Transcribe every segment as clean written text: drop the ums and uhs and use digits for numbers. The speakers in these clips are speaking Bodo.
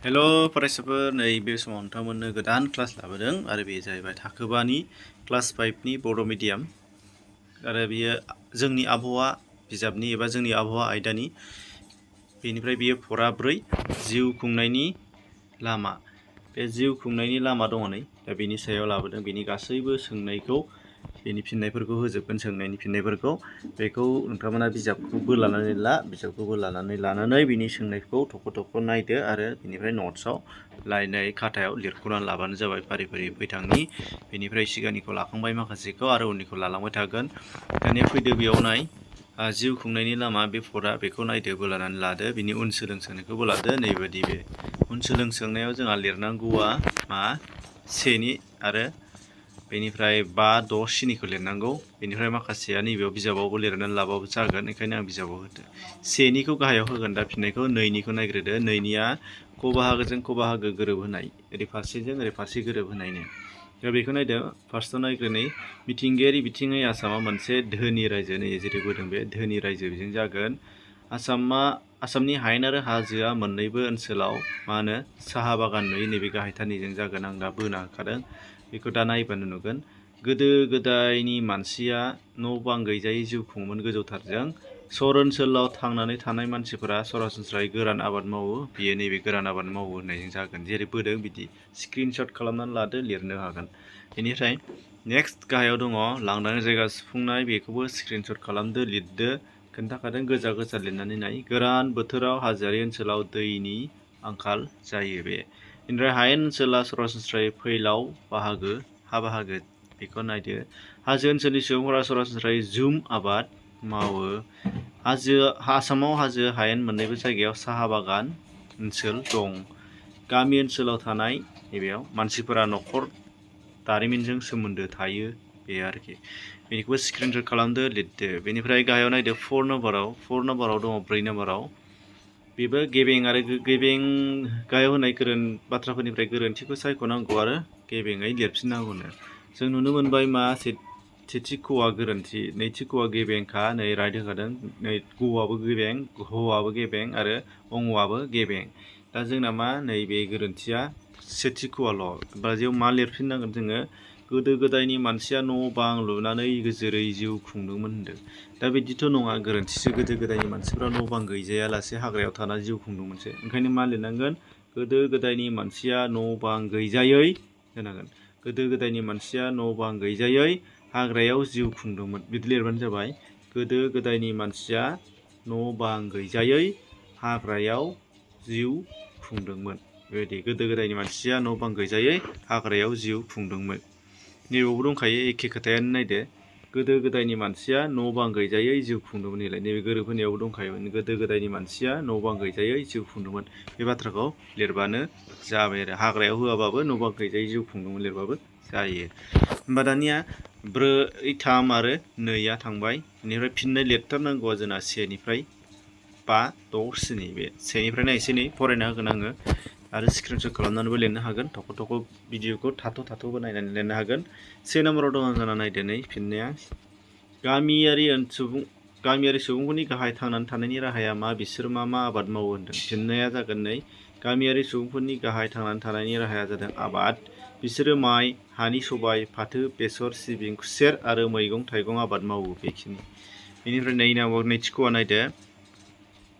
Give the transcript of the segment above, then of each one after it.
हेल' फरायसाफोर, नैबे समाव नोंथांमोननो गोदान क्लास लाबोदों आरो बेयो जाहैबाय थाखो 5नि क्लास 5नि बड' मिडियाम आरो बेयो जोंनि आबहावा बिजाबनि एबा जोंनि आबहावा आयदानि बेनिफ्राय बेयो फरा 4 जिउ खुंनायनि लामा। बे जिउ खुंनायनि लामा दङ नै दा बेनि सायाव लाबोदों। बेनि गासैबो सोंनायखौ बेनि फिननायफोरखौ होजोबगोन। सोंनायनि फिननायफोरखौ बेखौ नोंथांमोना बिजाबखौ बोलानानै लानानै बिनि सोंनायखौ थख' थख' नायदो आरो बेनिफ्राय नट्सआव लायनाय खातायाव लिरख'नानै लाबानो जाबाय। फारि फारि फैथांनि बेनिफ्राय सिगांनिखौ लाखांबाय माखासेखौ आरो उननिखौ लालांबाय थागोन। दानिया फैदो बेयाव नाय जिउ खुंनायनि लामा बे फरा बेखौ नायदो, बोलानानै लादो। बिनि उन सोलोंनायखौबो लादो। नैबादि बे उन सोलोंनायाव जोंहा लिरनांगौआ मा सेनि आरो बेनिफ्राय 5, 6 सिनिखौ लिरनांगौ। बेनिफ्राय माखासेया नैबेयाव बिजाबावबो लिरनानै लाबाबो जागोन, ओंखायनो आं बिजाबाव होदो। सेनिखौ गाहायाव होगोन। दा फिननायखौ नैनिखौ नायग्रोदो। नैनिया क बाहागोजों क बाहागो गोरोबहोनाय, ओरै फारसेजों ओरै फारसे गोरोबहोनायनो। दा बेखौ नायदो। फार्स्टआव नायग्रोनि मिथिंगायारि बिथिङै आसामा मोनसे धोनि रायजो। नै जेरै बोदों बे धोनि रायजो बेजों जागोन। आसामनि हायेन आरो हाजोआ मोननैबो ओनसोलाव मा होनो साहा बागान नुयो। नैबे गाहायथारनिजों जागोन। आं दा बोना होखादों। बेखौ दा नायबानो नुगोन। गोदो गोदायनि मानसिया न' बां गैजायै जिउ खुङोमोन गोजौथारजों। सहर ओनसोलाव थांनानै थानाय मानसिफोरा सरासनस्रायै गोरान आबाद मावो। बेयो नैबे गोरान आबाद मावो होननायजों जागोन। जेरै बोदों बिदि स्क्रिनशट खालामनानै लादो, लिरनो हागोन। बेनिफ्राय नेक्स्ट गाहायाव दङ लांदां जायगा सुफुंनाय। बेखौबो स्क्रिनशट खालामदो, लिरदो। खोन्थाखादों गोजा गोजा लिरनानै नाय। गोरान बोथोराव हाजोआरि ओनसोलाव दैनि आंखाल जायो। बे बेनिफ्राय हायेन ओनसोला सरासनस्रायै फैलाव बाहागो हा बाहागो। बेखौ नायदो। हाजो ओनसोलनि सुबुंफोरा सरासनस्रायै जुम आबाद मावो। आसामाव हाजो हायेन मोननैबो जायगायाव साहा बागान ओनसोल दं। गामि ओनसोलाव थानाय नैबेयाव मानसिफोरा न'खर दारिमिनजों सोमोन्दो थायो। बे आरोखि बेनिखौबो स्क्रिनशट खालामदो, लिरदो। बेनिफ्राय गाहायाव नायदो 4 नाम्बाराव दङ 4 नाम्बाराव बेबो गेबें आरो गेबें गाहायाव होनाय बाथ्राफोरनिफ्राय गोरोन्थिखौ सायख'नांगौ आरो गेबेङै लिरफिननांगौनो। जों नुनो मोनबाय मा सेथि क'आ गोरोन्थि, नैथि क'आ गेबेंखा। नै राइट होखादों। नै ग'आबो गेबें, ह'आबो गेबें आरो अंआबो गेबें। दा जोंना मा नैबे गोरोन्थिया सेथि क'आल'। बेयाव मा लिरफिननांगोन जोङो? गोदो गोदायनि मानसिया न' बां लुनानै गोजोरै जिउ खुंदोंमोन होनदों। दा बिदिथ' नङा, गोरोन्थिसो। गोदो गोदायनि मानसिफ्रा न' बां गैजायालासे हाग्रायाव थाना जिउ खुंदोंमोनसो। ओंखायनो मा लिरनांगोन? गोदो गोदायनि मानसिया न' बां गैजायै होनांगोन। गोदो गोदायनि मानसिया न' बां गैजायै हाग्रायाव जिउ खुंदोंमोन। बिदि लिरबानो जाबाय। गोदो गोदायनि मानसिया न' बां गैजायै हाग्रायाव जिउ खुंदोंमोन। बेबायदि गोदो गोदायनि मानसिया न' बां गैजायै हाग्रायाव जिउ खुंदोंमोन। नैबावबो दंखायो एखे खोथायानो। नायदो। गोदो गोदायनि मानसिया न' बां गैजायै जिउ खुंदोंमोन। नैलाय नैबे गोरोबहोनायावबो दंखायोमोन। गोदो गोदायनि मानसिया न' बां गैजायै जिउ खुंदोंमोन। बे बाथ्राखौ लिरबानो जाबाय आरो। हाग्रायाव होआबाबो न' बां गैजायै जिउ खुंदोंमोन लिरबाबो जायो। होमबा दानिया 4, 3 आरो 2आ थांबाय। बेनिफ्राय फिननाय लिरथारनांगौआ जोंना सेनिफ्राय 5, 6 स्नि। बे सेनिफ्राय नायसै नै फरायना होगोन आङो आरो स्क्रिनशट खालामनानैबो लिरनो हागोन। थख' थख' भिडिअखौ थाथ'बो नायनानै लिरनो हागोन। 1 नाम्बाराव दङ जोंना नायदो नै फिननाया गामियारि सुबुंफोरनि गाहाय थांनानै थानायनि राहाया मा? बिसोर मा आबाद मावो होनदों। फिननाया जागोन नै गामियारि सुबुंफोरनि गाहाय थांनानै थानायनि राहाया जादों आबाद। बिसोरो माइ, हानि सबाय, फाथो, बेसर, सिबिं, खुसेर आरो मैगं थाइगं आबाद मावो। बेखिनि। बेनिफ्राय नैथिखौआ नायदो।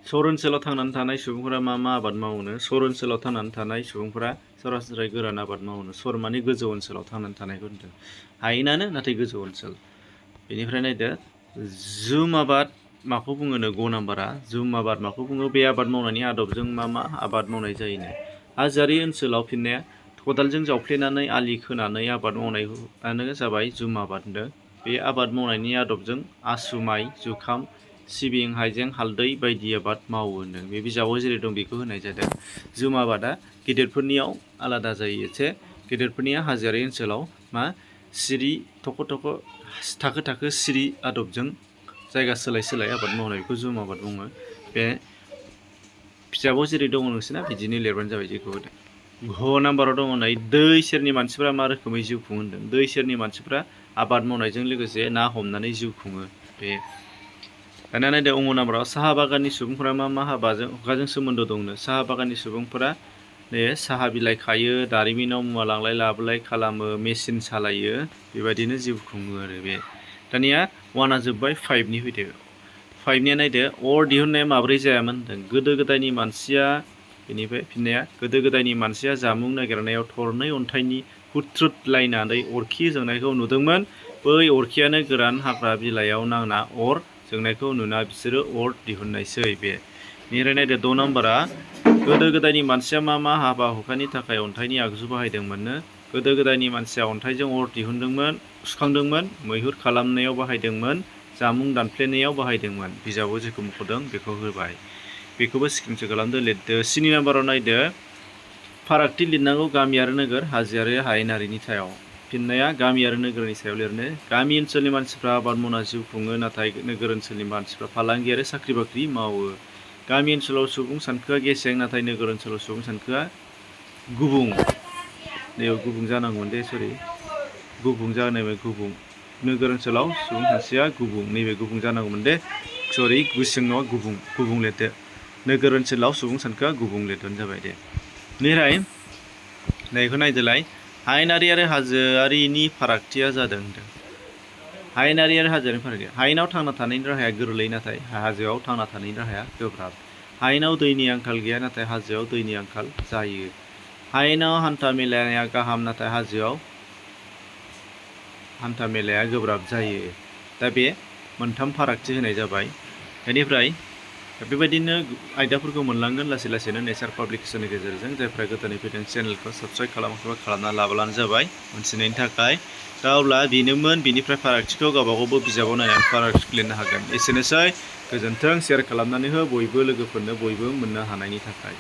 सहर ओनसोलाव थांनानै थानाय सुबुंफोरा मा आबाद मावोनो? सहर ओनसोलाव थांनानै थानाय सुबुंफोरा सरासनस्रायै गोरान आबाद मावोनो। सहर माने गोजौ ओनसोलाव थांनानै थानायखौ होनदों। हायेनानो नाथाय गोजौ ओनसोल। बेनिफ्राय नायदो जुम आबाद माखौ बुङोनो? ग नाम्बारा जुम आबाद माखौ बुङो? बे आबाद मावनायनि आदबजों मा आबाद मावनाय जायोनो? हाजोआरि ओनसोलाव फिननाया खदालजों जावफ्लेनानै आलि खोनानै आबाद मावनायानो जाबाय जुम आबाद होनदों। बे आबाद मावनायनि आदबजों आसु माइ, जुखाम, सिबिं, हाइजें, हालदै बायदि आबाद मावो होनदों। बे बिजाबाव जेरै दं बेखौ होनाय जादों। जुम आबादा गेदेरफोरनियाव आलादा जायो एसे। गेदेरफोरनिया हाजोआरि ओनसोलाव मा सिरि थख' थाखो सिरि आदबजों जायगा सोलाय आबाद मावनाय, बेखौ जुम आबाद बुङो। बे बिजाबाव जेरै दङ नोंसोरना बिदिनो लिरबानो जाबाय जेखौ होदों। घ नाम्बाराव दङ नै दै सेरनि मानसिफ्रा मा रोखोमै जिउ खुङो होनदों। दै सेरनि मानसिफ्रा आबाद मावनायजों लोगोसे ना हमनानै जिउ खुङो। बे दानिया नायदो नाम्बाराव साहा बागाननि सुबुंफोरा मा हुखाजों सोमोन्दो दंनो? साहा बागाननि सुबुंफोरा साहा बिलाइ खायो, दारिमिनाव मुवा लांलाय लाबोलाय खालामो, मेसिन सालायो, बेबायदिनो जिउ खुङो आरो बे। दानिया 1आ जोब्बाय, 5नि फैदो। 5निया नायदो अर दिहुननाया माब्रै जायामोन होनदों। गोदो गोदायनि मानसिया, बेनिफ्राय फिननाया गोदो गोदायनि मानसिया जामुं नागिरनायाव थरनै अन्थाइनि हुथ्रोदलायनानै अरखि जोंनायखौ नुदोंमोन। बै अरखियानो गोरान हाग्रा बिलाइयाव नांना अर जोंनायखौ नुना बिसोरो अर दिहुननायसै बे। बेनिफ्राय नायदो 6 नाम्बारा गोदो गोदायनि मानसिया मा हाबा हुखानि थाखाय अन्थाइनि आगजु बाहायदोंमोननो। गोदो गोदायनि मानसिया अन्थाइजों अर दिहुनदोंमोन, सुखांदोंमोन, मैहुर खालामनायाव बाहायदोंमोन, जामुं दानफ्लेनायाव बाहायदोंमोन। बिजाबाव जेखौ मख'दों बेखौ होबाय। बेखौबो स्क्रिनशट खालामदो, लिरदो। 7 नाम्बाराव नायदो फारागथि लिरनांगौ गामि आरो नोगोर, हाजो आरो हायेनारिनि सायाव। फिननाया गामि आरो नोगोरनि सायाव लिरनो। गामि ओनसोलनि मानसिफ्रा आबाद मावना जिउ खुङो, नाथाय नोगोर ओनसोलनि मानसिफ्रा फालांगि आरो साख्रि बाख्रि मावो। गामि ओनसोलाव सुबुं सानखोआ गेसें, नाथाय नोगोर ओनसोलाव सुबुं सानखोआ गुबुं। नैबे गुबुं जानांगौमोन दे, सरि, गुबुं जानायबाय, गुबुं। नोगोर ओनसोलाव सुबुं सानखोआ गुबुं, नैबे गुबुं जानांगौमोन दे, सरि, गुसुं नङा, गुबुं, गुबुं लिरदो। नोगोर ओनसोलाव सुबुं सानखोआ गुबुं लिरबानो जाबाय दे। बेनिफ्राय नैखौ नायदोलाय, हायेनारि आरो हाजोआरिनि फारागथिया जादों होनदों। हायेनारि आरो हाजोआरि फारागथि। हायेनाव थांना थानायनि राहाया गोरलै, नाथाय हाजोआव थांना थानायनि राहाया गोब्राब। हायेनाव दैनि आंखाल गैया, नाथाय हाजोआव दैनि आंखाल जायो। हायेनाव हान्था मेलाया गाहाम, नाथाय हाजोआव हान्था मेलाया गोब्राब जायो। दा बे मोनथाम फारागथि होनाय जाबाय। बेनिफ्राय बेबायदिनो आयदाफोरखौ मोनलांगोन लासै लासैनो नेचार पाब्लिकेसननि गेजेरजों। जायफ्रा गोदानै फैदों चेनेलखौ साबस्क्राइब खालामाखैबा खालामना लाब्लानो जाबाय मोनथिनायनि थाखाय। दा अब्ला बेनोमोन, बिनिफ्राय फारागथिखौ गावबागावबो बिजाबाव नायनानै फारागथि लिरनो हागोन। एसेनोसै, गोजोन्थों। शेयार खालामनानै हो बयबो लोगोफोरनो, बयबो मोननो हानायनि थाखाय।